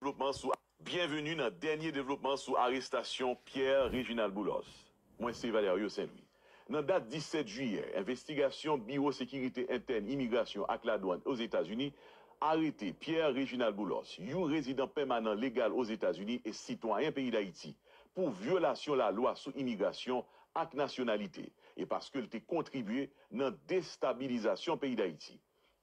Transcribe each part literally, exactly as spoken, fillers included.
devlopman sou, byenveni nan dènye devlopman sou arestasyon Pierre Réginald Boulos. Mwen se Valerio Saint Louis. Nan dat disèt jiyè, envestigasyon Biwo Sekirite Entèn, Imigrasyon ak Ladwann Ozetazini arete Pierre Réginald Boulos, yon rezidan pèmanan legal Ozetazini e sitwayen peyi Dayiti, pou vyolasyon lalwa sou imigrasyon ak nasyonalite, e paske l te kontribye nan destabilizasyon peyi Dayiti.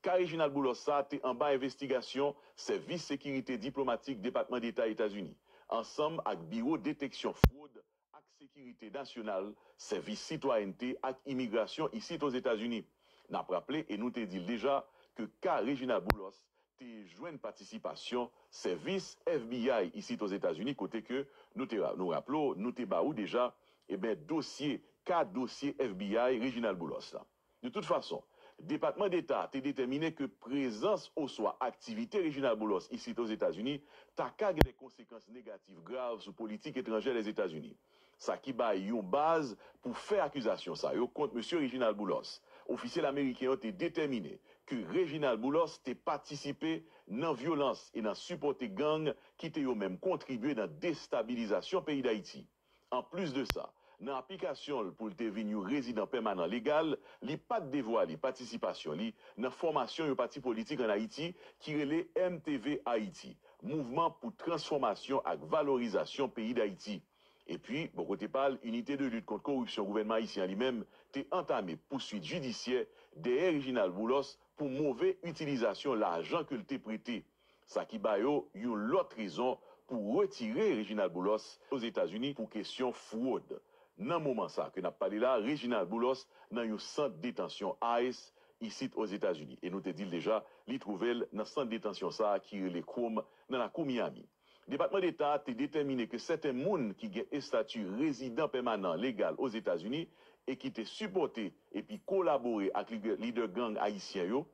Ka Reginald Boulos sa a te anba envestigasyon Sèvis Sekirite Diplomatik Depatman Deta Etazini, ansanm ak Biwo Deteksyon Fwod ak Sekirite Nasyonal, Sèvis Sitwayènte ak Imigrasyon isit Ozetazini. N ap raple, e nou te di l deja, ke ka Reginald Boulos te jwenn patisipasyon sèvis F B I isit Ozetazini, kote ke nou te ra-, nou raple w, nou te ba ou deja, eben, dosye, ka dosye F B I Reginald Boulos la. De tout fason, Depatman Deta te detèmine ke prezans oswa aktivite Reginald Boulos isit Ozetazini ta ka gen de konsekans negatif grav sou politik etranjè Lèzetazini. Sa ki bay yon baz pou fè akizasyon sa yo kont mesye Reginald Boulos. Ofisyèl ameriken yo te detèmine ke Reginald Boulos te patisipe nan vyolans e nan sipòte gang ki te yo menm kontribye nan destabilizasyon peyi Dayiti. Anplis de sa, nan aplikasyon l pou l te vin yon rezidan pèmanan legal, li pa t devwale patisipasyon li nan fòmasyon yon pati politik ann Ayiti ki rele M T V Ayiti, Mouvman pou Transfòmasyon ak Valorizasyon Peyi Dayiti. Epi, bò kote pa l, Inite de Lit Kont Koripsyon gouvènman ayisyen an li menm te antame pouswit jidisyè dèyè Reginald Boulos pou move itilizasyon lajan ke l te prete. Sa ki ba yo yon lòt rezon pou retire Reginald Boulos Ozetazini pou kesyon fwod. Nan moman sa ke n ap pale la, Reginald Boulos nan yon sant detansyon ICE isit Ozetazini. E nou te di l deja, li twouve l nan sant detansyon sa a ki rele Chrome nan lakou Miami. Depatman Deta a te detèmine ke sèten moun ki gen estati rezidan pèmanan legal Ozetazini e ki te sipòte epi kolabore ak lidè, lidè gang ayisyen yo,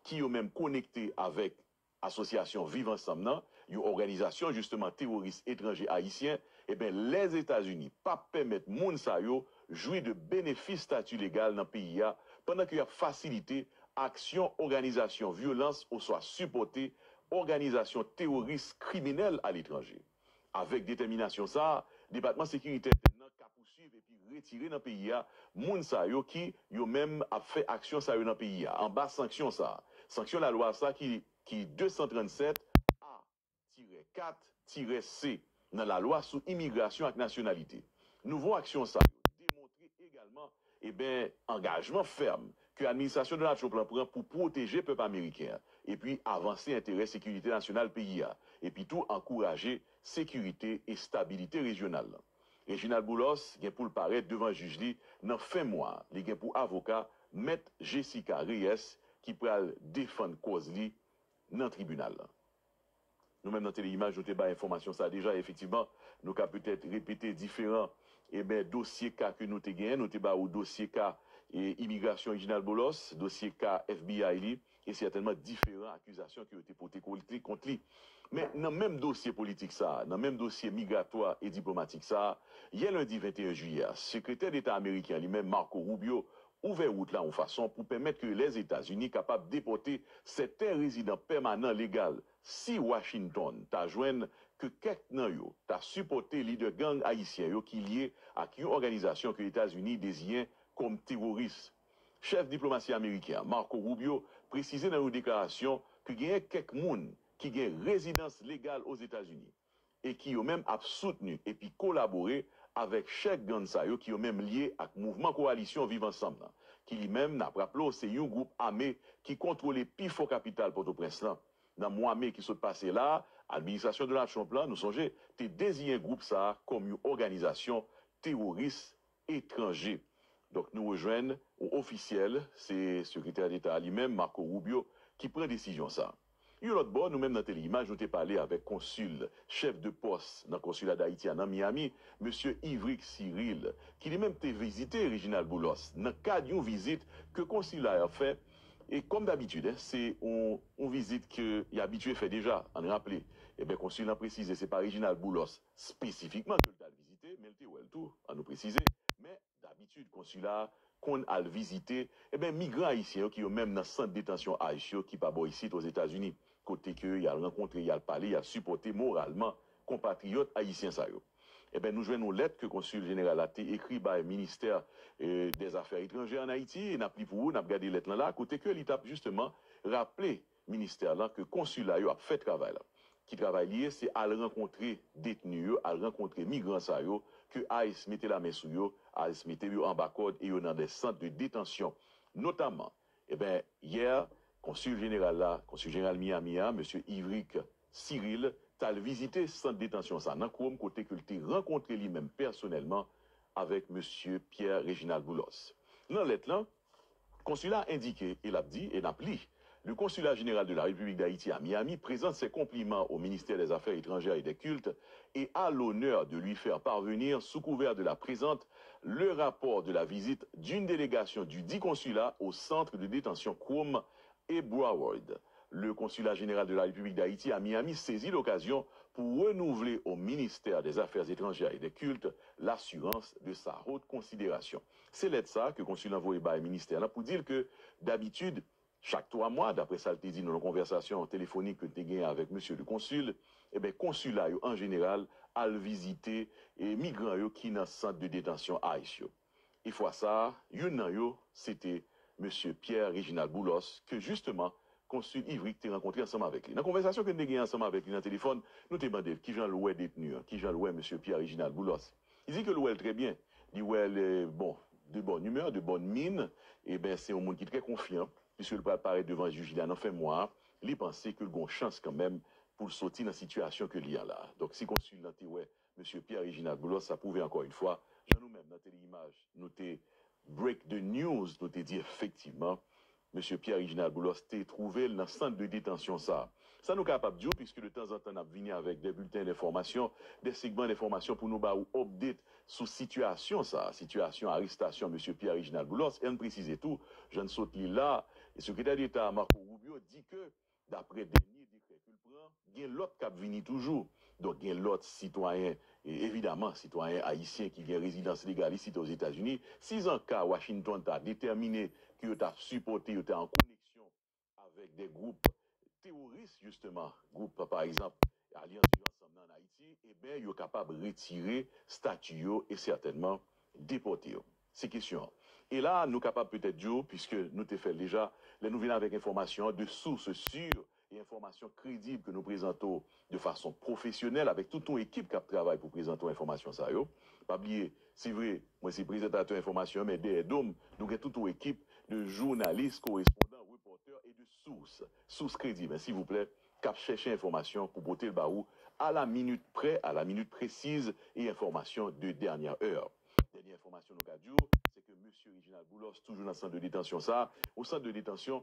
ki yo menm konekte avèk Asosyasyon Viv Ansanm nan, yon òganizasyon jisteman teworis etranje ayisyen, eben, Lèzetazini p ap pèmèt moun sa yo jwi de benefis estati legal nan peyi a, pandan ke y ap fasilite aksyon òganizasyon vyolans oswa sipòte òganizasyon teworis kriminèl aletranje. Avèk detèminasyon sa a, Depatman Sekirite Entèn nan ka pouswiv epi retire nan peyi a moun sa yo ki, yo menm, ap fè aksyon sa yo nan peyi a, anba sanksyon sa a. Sanksyon lalwa sa ki, ki de san trannsèt A tirè kat tirè C nan lalwa sou imigrasyon ak nasyonalite. Nouvo aksyon sa yo demontre egalman, eben, angajman fèm ke administrasyon Donald Trump lan pran pou pwoteje pèp ameriken an, epi avanse enterè sekirite nasyonal peyi a, epi tou ankouraje sekirite e estabilite rejyonal lan. Reginald Boulos gen pou l parèt devan jij li nan fen mwa a. Li gen pou avoka Mèt Jessica Reyes ki pral defann kòz li nan tribinal lan. Nou menm nan Tele Imaj, nou te bay enfòmasyon sa a deja. Efektivman, nou ka petèt repete diferan, eben, dosye ka ke nou te genyen. Nou te ba ou dosye ka, e, imigrasyon Reginald Boulos, dosye ka F B I li, e sètènman diferan akizasyon ke yo te pote kont li, kont li. Men nan menm dosye politik sa a, nan menm dosye migratwa e diplomatik sa a, yè lendi venteyen jiyè a, Sekretè Deta ameriken an li menm, Marco Rubio, ouvè wout la yon fason pou pèmèt ke Lèzetazini kapab depòte sèten rezidan pèmanan legal si Washington ta jwenn ke kèk nan yo ta sipòte lidè gang ayisyen yo ki lye ak yon òganizasyon ke Etazini deziyen kòm teworis. Chèf diplomasi ameriken an, Marco Rubio, presize nan yon deklarasyon ke genyen kèk moun ki gen rezidans legal Ozetazini e ki yo menm ap soutni epi kolabore avèk chèf gang sa yo ki yo menm lye ak mouvman kowalisyon Viv Ansanm nan, ki li menm, n ap raple w, se yon gwoup ame ki kontwole pi fò kapital Pòtoprens lan. Nan mwa me ki sot pase la a, administrasyon Donald Trump lan, nou sonje, te deziyen gwoup sa a kòm yon òganizasyon teworis etranje. Donk, nou rejwenn yon ofisyèl, se Sekretè Deta a li menm, Marco Rubio, ki pran desizyon sa a. Yon lòt bò, nou menm nan Tele Imaj, nou te pale avèk konsil, chèf de pòs nan konsila Dayiti a nan Miami, mesye Yvric Cyril, ki li menm te vizite Reginald Boulos nan kad yon vizit ke konsila a fè. E kòm dabitid, en, se yon, yon vizit ke y abitye fè deja, ann raple. Eben, konsil lan presize se pa Reginald Boulos espesifikman ke l t al vizite, men l te wè l tou, ann nou presize. Men, dabitid, konsila a konn al vizite, eben, migran ayisyen yo ki yo menm nan sant detansyon ICE yo ki pa bò isit Ozetazini. kote ke y al rankontre, y al pale, y al sipòte moralman konpatriyòt ayisyen sa yo. Enben, nou jwenn yon lèt ke konsil jeneral la te ekri bay ministè, eh, dèzafè etranjè ann Ayiti, e n ap li pou ou, n ap gade lèt lan la, kote ke li t ap jisteman raple ministè lan ke konsil la yo ap fè travay la. Ki travay li ye? Se al rankontre detni yo, al rankontre migran sa yo, ke ICE mete lamen sou yo, ICE mete yo anba kòd e yo nan de sant de detansyon. Notamman, enben, yè, konsil jeneral la, konsil jeneral Miami a, mesye Yvric Cyril, t al vizite sant detansyon sa nan Chrome, kote ke l te rankontre li menm pèsonèlman avèk mesye Pierre Réginald Boulos. Nan lèt lan, konsil la endike, e l ap di, e n ap li, Le consulat général de la République d'Haïti à Miami présente ses compliments au ministère des Affaires étrangères et des Cultes et a l'honneur de lui faire parvenir, sous couvert de la présente, le rapport de la visite d'une délégation du dit consulat au centre de détention Chrome et Broward. Le consulat général de la République d'Haïti à Miami saisit l'occasion pour renouveler au ministère des Affaires étrangères et des Cultes l'assurance de sa haute considération. Se lèt sa ke konsil lan voye bay ministè lan pou di l ke dabitid, chak twa mwa, daprè sa l te di nan yon konvèsasyon telefonik ke l te genyen avèk mesye le konsil, enben, konsila yo, an jeneral, al vizite, e, migran yo ki nan sant de detansyon ICE yo. E fwa sa a, youn nan yo, se te mesye Pierre Réginald Boulos, ke jisteman, konsil Yvric te rankontre ansanm avèk li. Nan konvèsasyon ke n te genyen ansanm avèk li nan telefòn, nou te mande l kijan l wè detni an, kijan l wè mesye Pierre Réginald Boulos. Li di ke l wè l trè byen. Li wè l, bon, de bonne humeur, de bonne mine. Eben, se yon moun ki trè konfyan, piske l pral parèt devan jij la nan fen mwa a. Li panse ke l gen yon chans kanmenm pou l soti nan sitiyasyon ke li an la. Donk, si konsil lan te wè mesye Pierre Réginald Boulos, sa pwouve ankò yon fwa, jan nou menm nan Tele Imaj, nou te break the news, nou te di efektivman, mesye Pierre Réginald Boulos te twouve l nan sant de detansyon sa a. Sa nou kapab di w, piske de tanzantan n ap vini avèk de bilten denfòmasyon, de segman denfòmasyon pou nou ba ou update sou sitiyasyon sa a, sitiyasyon arestasyon mesye Pierre Réginald Boulos. E ann presize tou, jan n sot li la, e Sekretè Deta Marco Rubio di ke, daprè dènye dekrè ke l pran, gen lòt k ap vini toujou. Donk, gen lòt sitwayen, e evidaman, sitwayen ayisyen ki gen rezidans legal isit Ozetazini, si zanka Washington ta detèmine ke yo ta sipòte, yo ta an koneksyon avèk de gwoup teworis, jisteman, gwoup, pa egzanp, Alyans Viv Ansanm nan ann Ayiti, eben, yo kapab retire stati yo e sètènman depòte yo. Se kesyon an. E la, nou kapab petèt di w, piske nou te fè l deja, lè nou vin avèk enfòmasyon an de sources sûres e enfòmasyon kredib ke nou prezante w de fason pwofesyonèl avèk tout yon ekip k ap travay pou prezante w enfòmasyon sa yo. Pa bliye, se vre, mwen se prezantatè enfòmasyon an, men dèyè do m, nou gen tout yon ekip de jounalis, korespondan, repòtè e de sources, sources crédibles, hein, silvouplè, k ap chèche enfòmasyon pou pote l ba ou à la minute près, à la minute précise, e enfòmasyon de dernière heure. Dènye enfòmasyon nou ka di w, se ke mesye Réginald Boulos toujou nan sant de detansyon sa a, yon sant de detansyon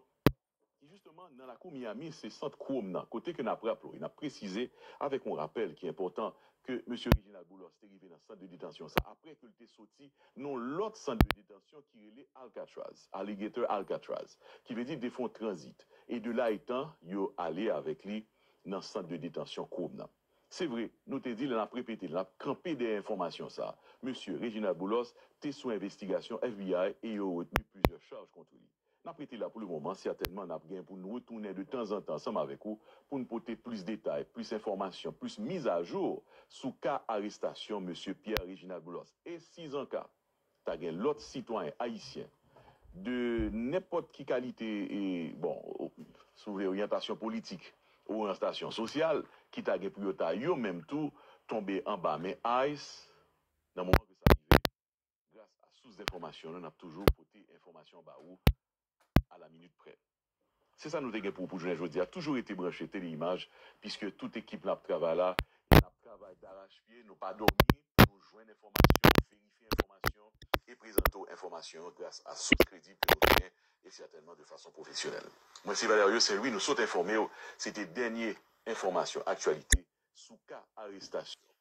ki jisteman nan lakou Miami, se sant Chrome nan, kote ke n ap raple w e n ap presize avèk yon rapèl ki enpòtan ke mesye Réginald Boulos te rive nan sant de detansyon sa a apre ke l te soti nan yon lòt sant de detansyon ki rele Alcatraz, Alligator Alcatraz, ki vle di Defon Transit. E de la etan, yo ale avèk li nan sant de detansyon Chrome nan. Se vre, nou te di l, n ap repete l, n ap kanpe dèyè enfòmasyon sa a. Mesye Réginald Boulos te sou envestigasyon F B I e yo retni plizyè chaj kont li. N ap rete la pou le moman, sètènman n ap gen pou n retounen de tanzantan ansanm avèk ou pou n pote plis detay, plis enfòmasyon, plis mizajou sou ka arestasyon mesye Pierre Réginald Boulos. E si zanka ta gen lòt sitwayen ayisyen de nenpòt ki kalite, e, bon, si w vle, oryantasyon politik, oryantasyon sosyal, ki ta gen pou yo ta yo menm tou tonbe anba men ICE nan moman ke sa rive. Gras a sous enfòmasyon nou, n ap toujou pote enfòmasyon ba ou à la minute près. Se sa nou te gen pou ou pou jounen jodi a. Toujou rete branche Tele Imaj, piske tout ekip n ap travay la, n ap travay darachpye, nou pa dòmi, pou nou jwenn enfòmasyon, verifye enfòmasyon e prezante w enfòmasyon yo gras a sous kredib ke nou genyen e sètènman de fason pwofesyonèl. Mwen se Valerio Saint Louis, nou sot enfòme w, se te dènye enfòmasyon aktyalite sou ka arestasyon